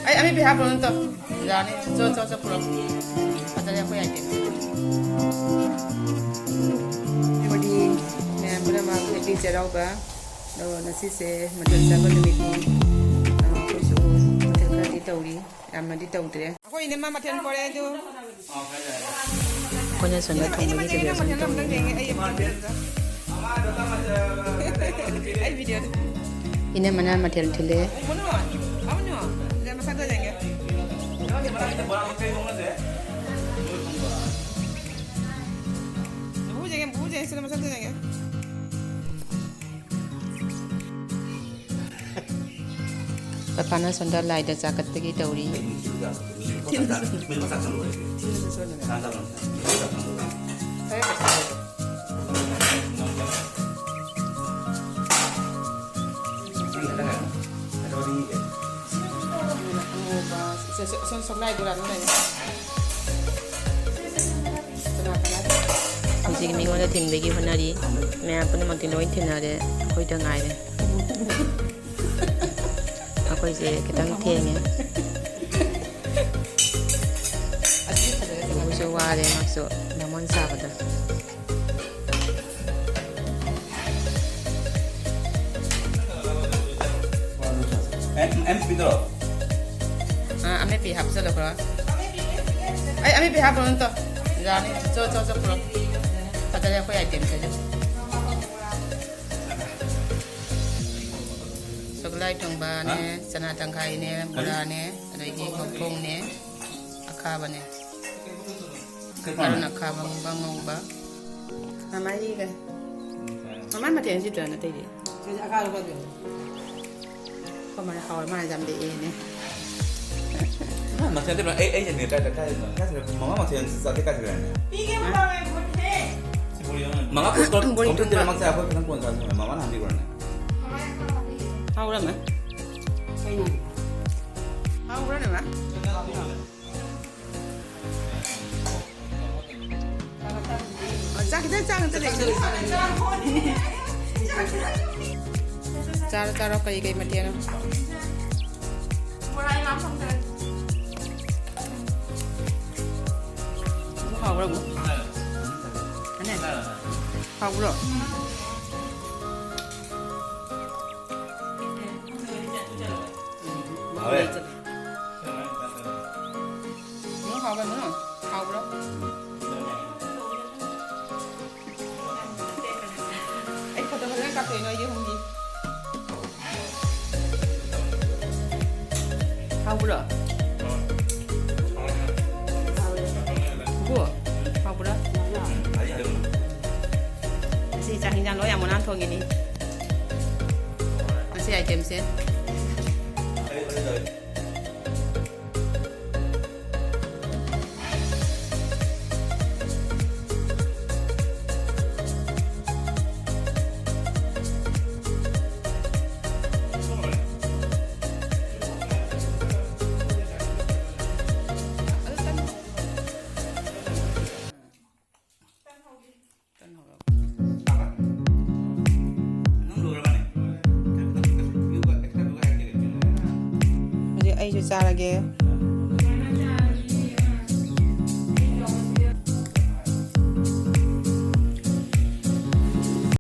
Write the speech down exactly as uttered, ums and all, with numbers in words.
ꯑꯩ ꯑꯃꯦꯠꯄꯤ ꯍꯥꯞꯄ꯭ꯔꯣ? ꯅꯠꯇꯣ, ꯌꯥꯅꯤ꯫ ꯆꯣ, ꯆꯣ, ꯆꯣ, ꯄꯨꯔꯛꯑꯣ꯫ ꯐꯖꯔꯦ ꯑꯩꯈꯣꯏ item꯫ ꯃꯌꯥꯝ ꯄꯨꯝꯅꯃꯛ happy ꯆꯩꯔꯥꯎꯕ꯫ ꯑꯗꯣ ꯉꯁꯤꯁꯦ ꯃꯊꯦꯜ ꯆꯥꯕ ꯅꯨꯃꯤꯠꯅꯤ꯫ ꯑ, ꯑꯩꯈꯣꯏꯁꯨ ꯃꯊꯦꯜ ꯈꯔꯗꯤ ꯇꯧꯔꯤ, ꯌꯥꯝꯅꯗꯤ ꯇꯧꯗ꯭ꯔꯦ꯫ ꯑꯩꯈꯣꯏ ꯏꯅꯝꯃ ꯃꯊꯦꯜ ꯄꯣꯔꯛꯑꯦ ꯑꯗꯨ꯫ ꯑꯩꯈꯣꯏꯅ ꯁꯣꯝꯗ ꯊꯣꯡꯕꯒꯤ preparation ꯇꯧꯔꯤ꯫ ꯑꯩ video꯫ ꯏꯅꯝꯃꯅ ꯃꯊꯦꯜ ꯊꯤꯜꯂꯦ꯫ ꯕꯨꯕꯨ ꯌꯦꯡꯉꯦ, ꯕꯨꯕꯨ ꯌꯦꯡꯉꯦ, ꯁꯤꯗ ꯃꯁꯛꯇ ꯌꯦꯡꯉꯦ꯫ ꯄꯄꯥꯅ ꯁꯣꯝꯗ ꯂꯥꯏꯗ ꯆꯥ ꯀꯠꯄꯒꯤ ꯇꯧꯔꯤ꯫ ꯁꯦ, ꯁꯦ, ꯁꯦ, ꯁꯣꯝ ꯂꯥꯏꯗꯨꯔꯥ ꯅꯪ ꯂꯩꯔꯤꯁꯦ? ꯍꯧꯖꯤꯛ ꯃꯤꯉꯣꯟꯗ ꯊꯤꯟꯕꯒꯤ ꯍꯣꯠꯅꯔꯤ꯫ ꯃꯌꯥꯝ ꯄꯨꯝꯅꯃꯛꯇꯤ ꯂꯣꯏ ꯊꯤꯟꯅꯔꯦ, ꯑꯩꯈꯣꯏꯗ ꯉꯥꯏꯔꯦ꯫ ꯑꯩꯈꯣꯏꯁꯦ ꯈꯤꯇꯪ ꯊꯦꯡꯉꯦ꯫ ꯑꯗꯨꯗꯤ ꯐꯖꯔꯦ꯫ ꯃꯣꯏꯁꯨ ꯋꯥꯔꯦ, ꯃꯥꯁꯨ ꯕꯥꯃꯣꯟ ꯁꯥꯕꯗ꯫ M, M ꯄꯤꯗ꯭ꯔꯣ? ꯑꯥ, ꯑꯃꯦꯠꯄꯤ ꯍꯥꯞꯆꯜꯂꯣ ꯈꯔ꯫ ꯑꯩ ꯑꯃꯦꯠꯄꯤ ꯍꯥꯞꯄ꯭ꯔꯣ? ꯅꯠꯇꯣ, ꯌꯥꯅꯤ꯫ ꯆꯣ, ꯆꯣ, ꯆꯣ, ꯄꯨꯔꯛꯑꯣ꯫ ꯐꯖꯔꯦ ꯑꯩꯈꯣꯏ item ꯁꯤꯗꯤ꯫ ꯁꯒꯣꯜꯍꯋꯥꯏ ꯊꯣꯡꯕꯅꯦ, ꯍꯥ? ꯆꯅꯥ ꯇꯪꯈꯥꯏꯅꯦ, ꯀꯔꯤ? ꯕꯣꯔꯥꯅꯦ, ꯑꯗꯒꯤ ꯀꯣꯝꯊꯣꯡꯅꯦ, ꯑꯈꯥꯕꯅꯦ꯫ ꯀꯩ ꯄꯥꯝꯃꯦ? ꯃꯔꯣꯏ ꯑꯈꯥꯕ ꯉꯧꯕ꯫ ꯃꯃꯥꯏꯒ-, ꯃꯃꯥꯏ ꯃꯊꯦꯜ ꯁꯤꯠꯇ꯭ꯔꯥ ꯅꯇꯩꯗꯤ? ꯀꯃꯥꯏꯅ ꯍꯥꯎꯔ ꯃꯥꯅ ꯌꯥꯝ ꯂꯦꯛꯑꯦꯅꯦ? ꯃꯥ ꯃꯊꯦꯜ ꯅꯠꯇꯦ, ꯑꯩ, ꯑꯩ ꯌꯦꯡꯉꯦ ꯀꯥꯏꯗ, ꯀꯥꯏꯗꯅꯣ? ꯀꯥꯏꯗꯅꯣ? ꯃꯃꯥ ꯃꯊꯦꯜ ꯆꯥꯗꯦ ꯀꯥꯏꯗ ꯂꯩꯔꯝꯃꯦ? ꯃꯉꯥ ꯀꯣꯁꯇꯔ ꯕꯣꯔꯤ ꯀꯣꯝꯄ꯭ꯂꯦꯛꯁ ꯊꯣꯡꯕ꯫ ꯂꯩꯔꯝꯃꯛꯁꯦ ꯑꯩꯈꯣꯏ ꯈꯤꯇꯪ ꯀꯣꯟꯅ ꯆꯥꯁꯦ꯫ ꯃꯃꯥꯅ ꯍꯥꯏꯕꯤꯈ꯭ꯔꯣꯅꯦ꯫ ꯍꯥꯎꯔꯝꯃꯦ꯫ ꯀꯩꯅꯣ? ꯍꯥꯎꯕ꯭ꯔꯅꯦ, ꯃꯥ? ꯑ, ꯆꯥꯛ ꯈꯤꯇꯪ ꯆꯥꯡ ꯑꯝꯇ ꯂꯩ꯫ ꯆꯥꯔꯣ, ꯆꯥꯔꯣ, ꯀꯔꯤ ꯀꯔꯤ ꯃꯊꯦꯜꯅꯣ? ꯍꯥꯎꯕ꯭ꯔꯣ? ꯍꯥꯎꯋꯦ꯫ ꯎꯝ, ꯍꯥꯎꯕ꯭ꯔꯣ? ꯍꯥꯎꯕ꯭ꯔꯣ? ꯑꯩ ꯐꯣꯇꯣ ꯐꯖꯅ ꯀꯥꯞꯊꯣꯛꯑꯦ ꯅꯣꯏꯒꯤ ꯑꯍꯨꯝꯒꯤ꯫ ꯍꯥꯎꯕ꯭ꯔꯣ? ꯍꯥꯎꯋꯦ꯫ ꯕꯨ, ꯍꯥꯎꯕ꯭ꯔꯣ? ꯉꯁꯤ ꯆꯥꯛ ꯍꯤꯟꯖꯥꯡ ꯂꯣꯏ ꯌꯥꯝ ꯃꯣꯅꯥ ꯊꯣꯡꯉꯤꯅꯤ꯫ ꯉꯁꯤ item ꯁꯦ꯫ ꯍꯧꯖꯤꯛ ꯑꯩꯁꯨ ꯆꯥꯔꯒꯦ꯫